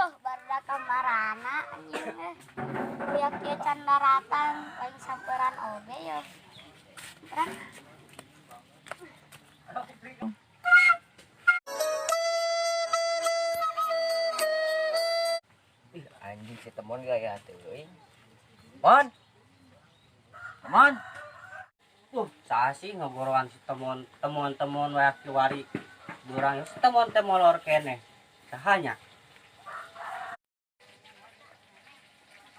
Barudak kamarana anjing eh. Kuyak kieu can daratang, paling samperan oge yo. Samperan. Ih, anjing si temon gaya teuing. Mon. Mon. Saha sih ngogoroan si temon temon temon wae kiwari durang si temon teh molor keneh. Sahanya?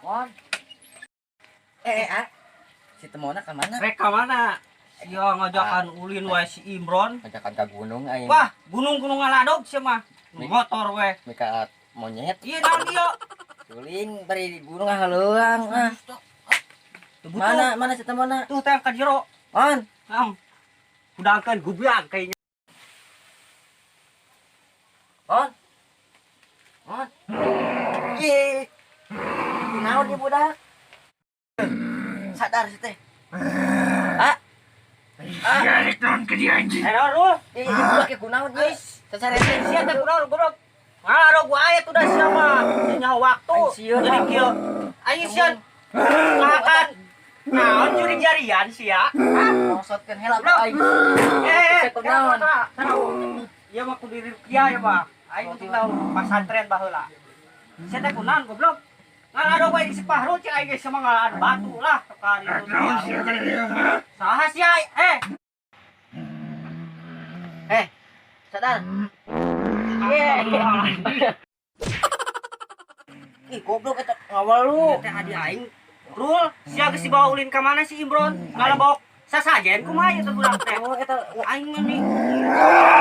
Mon. Eh, eh, ah. Si temona ka mana? Rek ka mana? Sia ngajakan ulin wae si Imron. Ngajakan ka gunung aing. Wah, gunung-gunung ngaladog sia mah. Motor we. Mika monyet. Ieu naon ieu? Suling bari di gunung ah leuang ah. Mana mana si temona? Tuh teh ka jero. Mon. Am. Hudangkeun gubyag kayaknya. Mon. Mon. Ih. Kunaon ieu budak? Sadar si teh. Ah. Ah. Eh, naon lu? Ih, ieu budak ge kunaon ieu? Sasarete Sia teh kunaon goblok. Ngaladog wae tuh dah sia mah. Nyaho waktu. Aing sieun, Jadi ah. kieu. Aing sieun. Makan. Naon curi jarian sia? Ah, maksudkeun heula ku aing. Eh, Cek kunaon? Ieu mah kudu dirukiah ya mah. Aing kudu tahu pasantren baheula. Sia teh kunaon goblok? Ngaladog wae di si Fahrul cek aing geus mah ngalaan batu lah tekar itu. Saha sia? Eh, Eh, sadar. Ih, goblok eta ngawal lu. Ieu teh adi aing. Rul, sia geus dibawa ulin ka mana si Imron? Ngalebok sasajen kumaha ieu teh budak teh? Oh, eta Aing mah nih.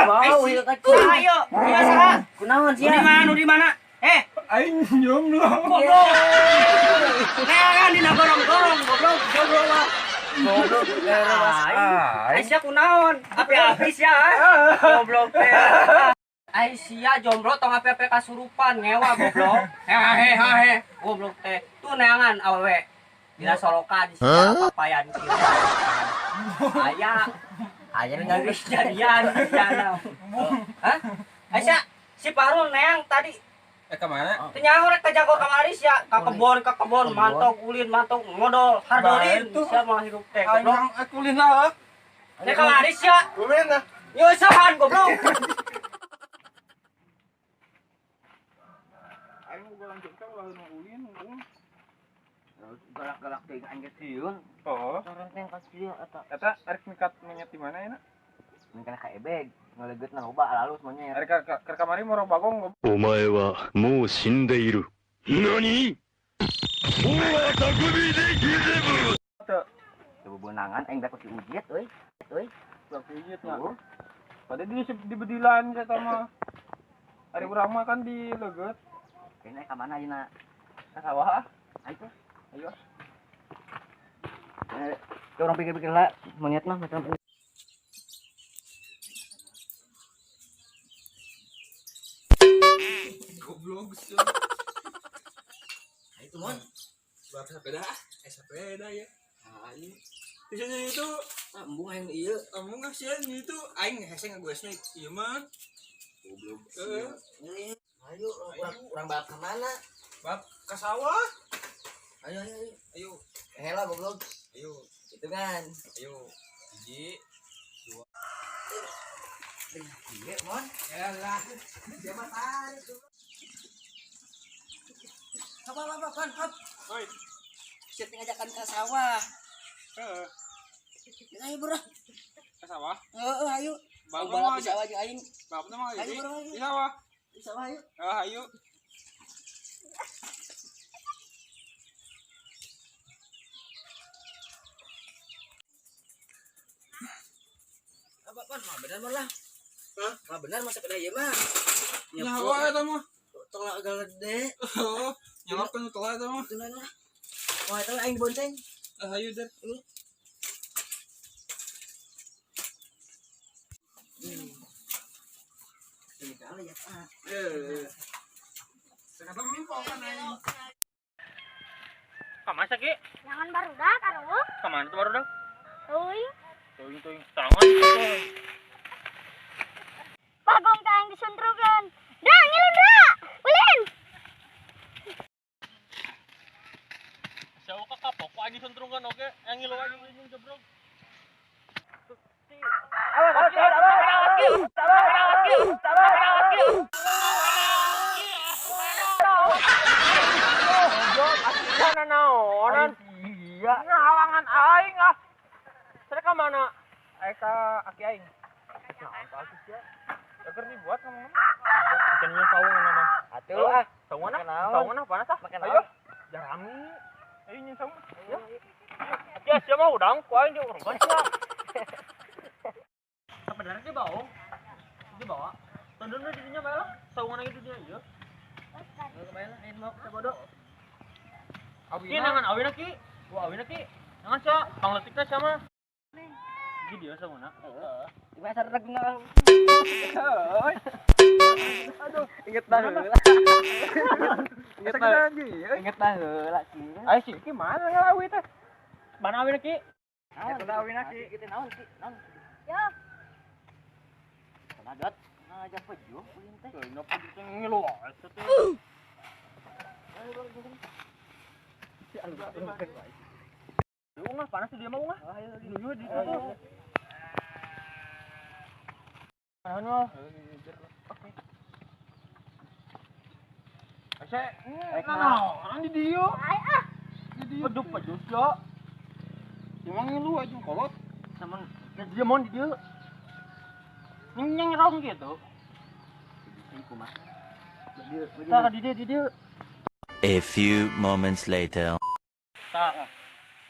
wow, Eh, ieu teh. Saha ieu? Ieu saha? Kunaon Nu sia? di mana? Nu di mana? Eh, Aing jomblo. goblok. Neangan dina gorong-gorong, goblok, jomblo mah. Goblok. Aing. Sia kunaon? Api-api sia. Goblok teh. Ai sia jomblo tong api-api kasurupan ngewa goblok. Hehe hehe. Goblok teh. Tuh neangan awewe. Dina solokan sia papayan kieu. Aya Aya nu geus jadian sia. Hah? Aisyah, si Parul neang tadi Eh kemana? teu nyaho rek ka jago kamari sia, ka kebon, mantog ulin, mantog modol, hardorin. Itu. Sia mah hirup teh Aing goblok. kulin lah. Rek kamari sia. Kulin lah. Nyusahan goblok. Aing boga lanjut ka ulah nu ulin, ulin. Galak-galak teh aing ge sieun. Oh, Sorenteng ka sia eta. eta arek mikat monyet di mana ya? Mungkin ka ebeg, ngalegeutna loba alalus monyet. Arek ka ka kamari moro bagong goblok. お前はもう死んでいる。何王は匠で刻む。 Teu Teu bebenangan aing da ku si Ujit euy. Euy. Sok ujit nya. Tuh. Pada di bedilan eta mah. Ari urang mah kan di leugeut. Kayaknya ka mana ayeuna? Ka sawah. Ayo. Ayo. Eh, orang pikir-pikir lah monyet mah macam Goblok sih. itu mon. Balap sepeda, eh sepeda ya. Aing. Biasanya itu Ah, embung aing ieu. embung kasihan itu aing hese ngagoesna ieu mah. Goblok. Heeh. Ayo, urang balap ka mana? Balap ka sawah. Ayo, ayo, ayo. Ayo, Hela goblok. ayo, Itu kan. ayo. Hiji. Iya, mon. Yalah. Dia mah tarik. Apa apa kan, hop. Oi. Siap ngajakan ke sawah. Heeh. Ayo, bro. Ka sawah. Heeh, ayo. Balap Balap mah di sawah jeung aing. Balap mah Ayo, bro, ayo. Di sawah. Di sawah ayo. Ah, ayo. Apa kan mah benar mah lah. Hah? Mah benar mah sepeda ieu mah. Nyawa eta mah. Tolak gede. Oh, nyalapkeun telah eta mah. Itu lah. Wah, itu aing bonceng. Ah, ayo der. Ini kali ya, Pak. Eh. Sekarang mimpo kan aing. Kamana sih, Ki? Jangan barudak aduh. Kamana tuh barudak? Teuing. Teuing-teuing tangan. Bagong teh aing disundrukeun. Dra, ngilu dra. Ulin. Ku aing disentrungkeun oge, yang ngilu aing jeung jebrog. Awas, awas, awas, awas, awas. Goblok, aslinya naonan. Iya. Ngahalangan aing ah. Saya ka mana? Aing ka aki aing. Naon ka aki sia? Agar dibuat ngomong. Ikannya saungan nama. Atuh ah. Saungan ah. Makan naon? Saungan ah panas ah. Makan Ayo. naon? Jarami. Ayo nyen saung. Ya. Ya sia mah udang ku aing diurungan sia. Sebenarnya dia bawa. Dia bawa. Tondon we di dinya bae lah. Saungan aing di dinya ieu. Bae lah, aing mau ka bodoh. Ki nangan awina ki. Wah awina ki. Nangan sia, pangletikna sia mah. Ki dia saungna. Heeh. Di pasar regnal. Aduh, Inget dah heula. inget lagi. Inget dah heula ki. Ayo sih, ki mana ngalawi teh? Mana awina ki? Naon awina ki? Kitu naon ki? Naon? Yo, Sanadot ngajak pejuh ulin teh. Teuing apa teh ngilu wae teh. Ungah panas dia mah ungah. Dulu di situ. Naon mah? Oke. Ase, naon di dieu? ay ah. Di dieu. Peduh-peduh sia. Emang ngilu aja kolot. Sama dia mau di dieu. Nyeng nyeng rong gitu. Kumaha? Tah di dieu di dieu. A few moments later. Tah.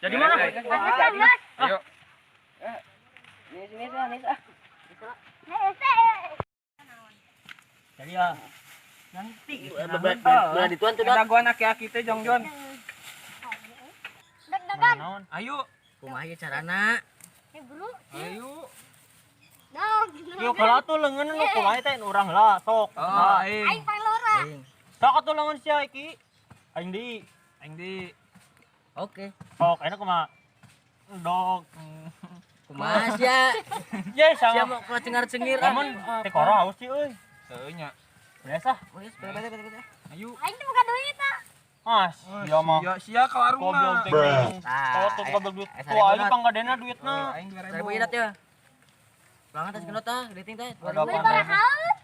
Jadi mana? Ayo. Nih sini sini nih ah. Jadi ya. Nanti Belah dituan tuh dot. Dagoan aki-aki teh jongjon. Deg-degan. Naon? Ayo. Kumaha ieu carana? Eh, bro. Ayo. Dog. Yo kalau atuh leungeun nu kumaha teh urang lah sok. Oh, aing. Aing panglora. Aing. Sok atuh leungeun sia iki. Aing di. Aing di. Oke. Sok enak kumaha? Dog. Kumaha sia? Ye Sia sama. mau keluar cengar-cengir ah. Lamun teh koro haus sih euy. Heueuh nya. Biasa. Wes, bete bete bete. Ayo. Aing teh buka duit ah. Mas, sia mah. Sia sia ka warung Goblok mah. teh. Tah, Kalau tuh goblok duit. eh, Tuh aing seribu, panggadena duitna. Aing 2000. 1000 ieu dat ya. Pulangan tas genot ah, rating teh. Ada Beli barang haus.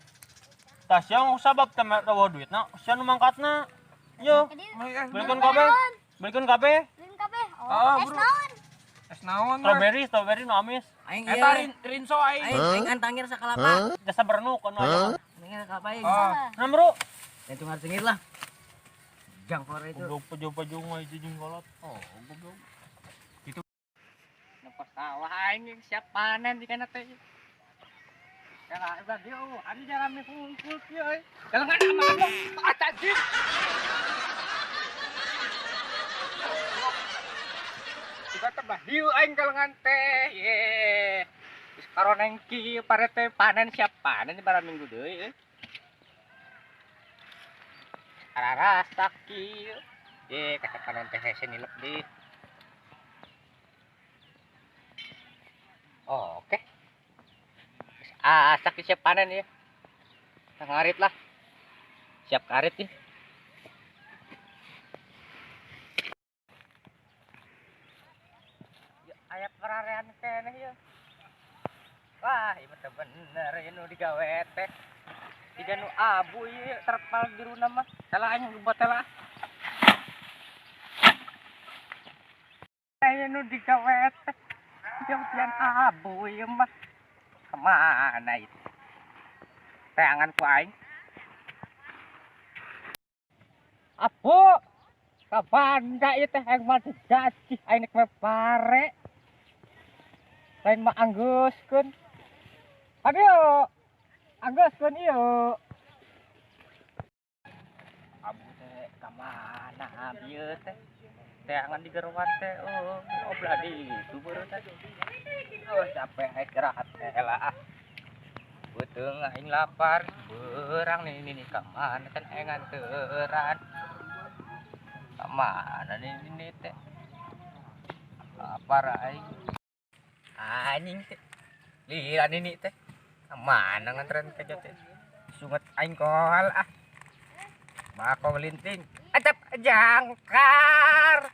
Tah sia mau sabab teh tawa duitna, sia nu mangkatna. Yo, Jadi belikeun kabeh. Belikeun kabeh. beliin kabeh. Ah, Oh, es bro. naon? Es naon mah? Strawberry, strawberry nu amis. Aing ieu. Eta rinso aing. Aing aing antangir sakalapa. Jasa bernuk anu aya. Aing sakalapa aing. Oh. Nah, bro. Dan cengar-cengir lah. Jang for itu. Goblok pejo-pejo ngoi jeung kolot. Oh, goblok. Napa sawah aing siap panen di kana teh. Kalau udah dia, oh, ada jalan nih kumpul kieu euy. Jalan sama aku, anjing. Juga tebah hiu aing kalengan teh. Ye. Geus karoneng kieu pare teh panen siap panen di barang minggu deui euy. Ararasa kieu. Ye, kata panen teh hese nilep deui. Oh, oke. Asak siap panen ya. Kita ngarit lah. Siap karit nih. Ya, aya pararean keneh ya. Wah, ieu mah teu bener ieu nu digawe teh. Tiga nu abu ieu terpal diruna mah. Salah aing buat lah. Aya nu digawe teh. Jauh abu ieu mah. Kemana itu? Teangan ku aing. Abu. Kabanda ieu teh aing mah digaji aing nek pare. Lain mah anggeuskeun. Aduh. Anggeuskeun ieu. Abu teh ka mana ieu teh? Teangan di gerowan teh oh, oblah di itu baru teh. Oh, capek aing istirahat teh lah ah. Beuteung aing lapar, berang nih ini ka mana kan aing nganteran. Ka mana nih ini teh? Lapar aing. Anjing teh. Lila nini teh. Ka mana nganteran kerja teh? Sungat aing kohal ah. Bakong linting. Acap jangkar.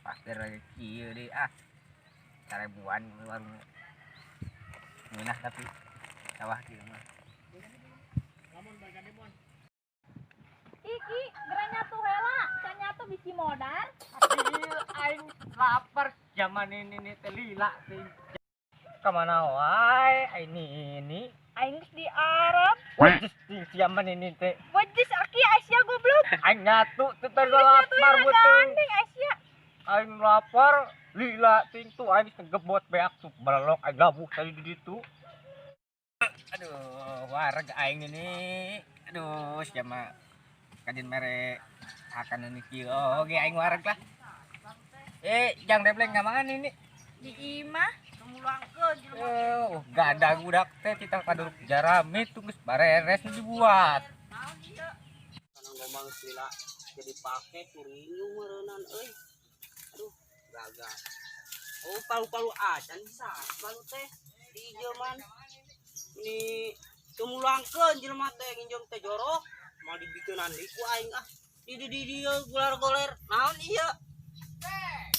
Pasti lagi kieu deui ah. 1000-an warung. Ngeunah tapi sawah kieu mah. Iki geura nyatu heula, can nyatu bisi modar. Aing lapar zaman ini nih teh lila teh. Kamana wae aing ini? Aing geus di Arab. Wajis zaman ini teh. Wajis aki Asia goblok. Aing nyatu teh lapar beuteung. Asia. Aing lapar lila ting tuh aing geus ngegebot beak tuh balelok aing labuh tadi di ditu. Aduh, wareg aing ini. Aduh, sia mah kajin mere akan ini kieu oge aing wareg lah. Jang debleng ka mana ini? Di imah. Oh, gadag budak teh titah kaduruk jarami tuh geus bareres nu dibuat. Kanang domba geus lila jadi pake kurinyu meureunnan euy. Aduh, gagal. Oh, palu-palu acan bisa palu teh di ieu man. Ini tumulangkeun jelema teh nginjom teh jorok. Mau dibikeunan deui ku aing ah. Di di di dieu gular-goler. Naon ieu?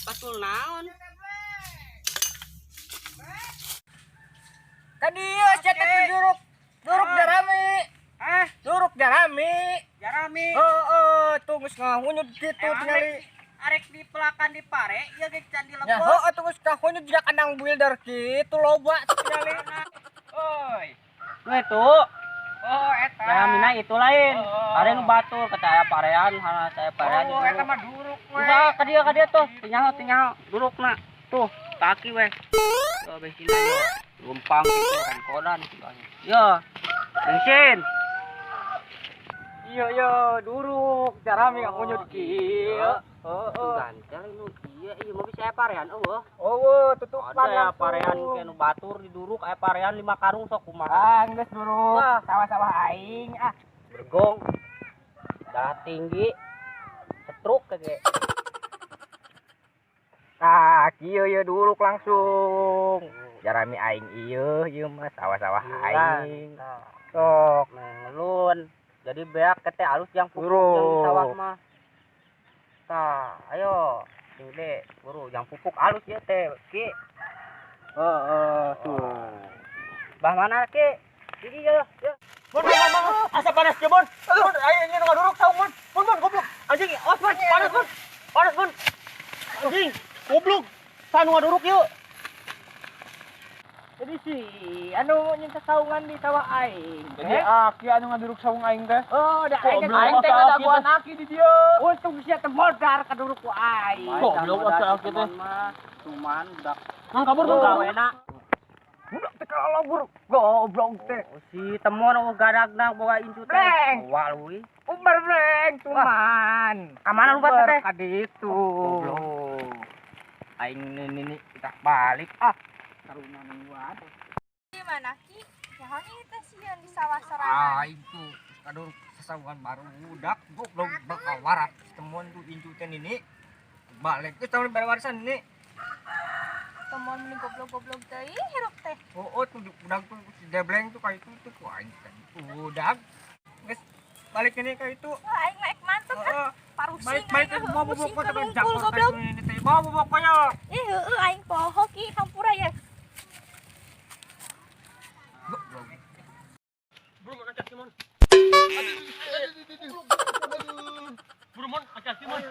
Patul naon? Ka dieu sia teh duruk. Duruk jarami. Hah? Duruk jarami. Jarami. Heeh, tuh geus ngahunyut kitu tingali. Arek dipelakan di pare, ieu ge can Ya dilepos. heueuh tuh geus kahunyut jiga kandang builder kitu loba tingali. Oi. Nu itu. Oh, eta. Jaramina itu lain. Oh. Pare nu batur kata aya parean, hana saya parean. Oh, eta mah duruk we. Udah ka dieu tuh, tinyaho tinyaho durukna. Tuh, kaki we. Tuh bensinna yo. Lumpang gitu kan kodan. Yo. Bensin. Iya iya duruk jarami ngahunyut kieu. Heeh. Gantel nu ieu ieu mah bisa aya parean eueuh. Oh, tutupan Ada ya langsung. parean ke nu batur diduruk aya parean 5 karung sok kumaha. Ah, geus duruk. Wah. Sawah-sawah aing ah. Bergong. Darah tinggi. Stroke ge. Ah, kieu ieu duruk langsung. Jarami aing ieu, ieu mah sawah-sawah aing. Sok. Mengelun. Jadi beak teh alus yang pupuk Buru. yang di sawah mah. Tah, ayo. Sing de, buru yang pupuk alus ya teh, Ki. Heeh, tuh. Bah mana Ki? Iki yo, yo. Bon, bon, bon, bon. Asa panas ke, Bon. Bon, ayo ini ngaduruk saung, Bon. Bon, bon, goblok. Anjing, awas, Bon. Panas, Bon. Panas, Bon. Anjing, goblok. Sanu ngaduruk yuk. Jadi si anu nyinta saungan di sawah aing. Jadi aki anu ngaduruk saung aing teh. Oh, da aing Goblok, aing teh asa aki ngadaguan aki di dieu. Untung sia teh modar kaduruk ku aing. Goblok asa aki teh. Cuman budak Mang kabur, Mang kabur. enak. Budak teh kalabur goblok teh. Si temon eueuh gadagna boga incu teh. Bleng. Wah leuwih. Ubar bleng cuman. Ka mana lu teh? Ka ditu. Goblok. Aing nini kita balik ah. Karunya nuan. Di mana Ki? Nyaho nih teh sieun di sawah sorangan. Aing tuh kaduruk sasawuhan baru budak goblok bakal waras temuan tuh incu teh nini. Balik geus tahun warisan nini. Temon meni goblok-goblok teuing hirup teh. Oh, oh tuh budak tuh si debleng tuh kayak itu tuh ku aing tadi budak. Geus balik ini kayak itu. Wah, aing mah ek mantep ah. Heeh. Parusing Balik balik aing mau pusing bobok ke kota nungkul, Jakarta goblok. ini teh. Mau bobok ya. Ih, heueuh aing poho Ki hampura ya. Goblok. Buru, Mon, hati-hati, Mon. Buru, Mon, hati-hati, Mon.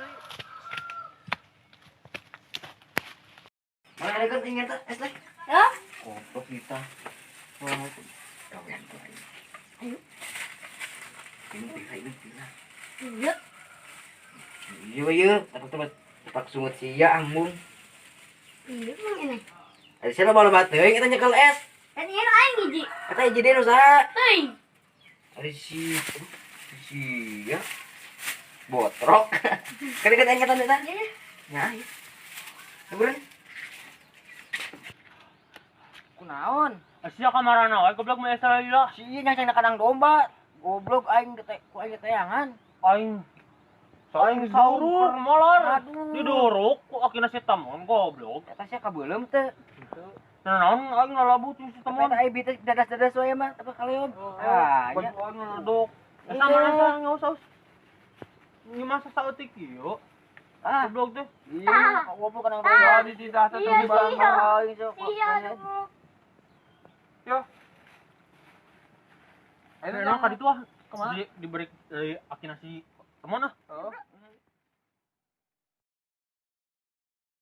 Mana ada kan tinggal teh es leh. Hah? Goblok kita. Oh, gawean ku aing. Ayo. Ini teh aing teh. Iya. Iya iya, tepak tepak tepak sungut sia ambung. Iya mang ini. Ada sia loba-loba teuing eta nyekel es. Dan ieu nu aing hiji. Eta hiji deui nu saha? Teuing. Ada si si ya. Botrok. Kan deket aing eta eta. Iya. Ya, iya. Buruan. Kunaon? Sia kamarana wae goblok mah esa lila. Si ieu nyangcang kandang domba. Goblok aing teh ku aing teangan. Aing aing saurur molor. Aduh. Diduruk ku akina si temon goblok. Eta sia kabeuleum teh. Nah, naon aing ngalabu tuh si temon. Eta aing bita dadas-dadas wae mah tapi kaleum. Ah, Baju nya. aing ngeleduk. Esa Iya. mana esa ngaus-aus. Masa saeutik ieu. Ah. Goblok teh. Iya, goblok kana Ah. Di titah teh Iya, barang iya. aing sok. Iya, nemu. Yo. Ayo Ayo ka ditu ah. Kemana? Di diberi dari aki nasi kemana? Oh.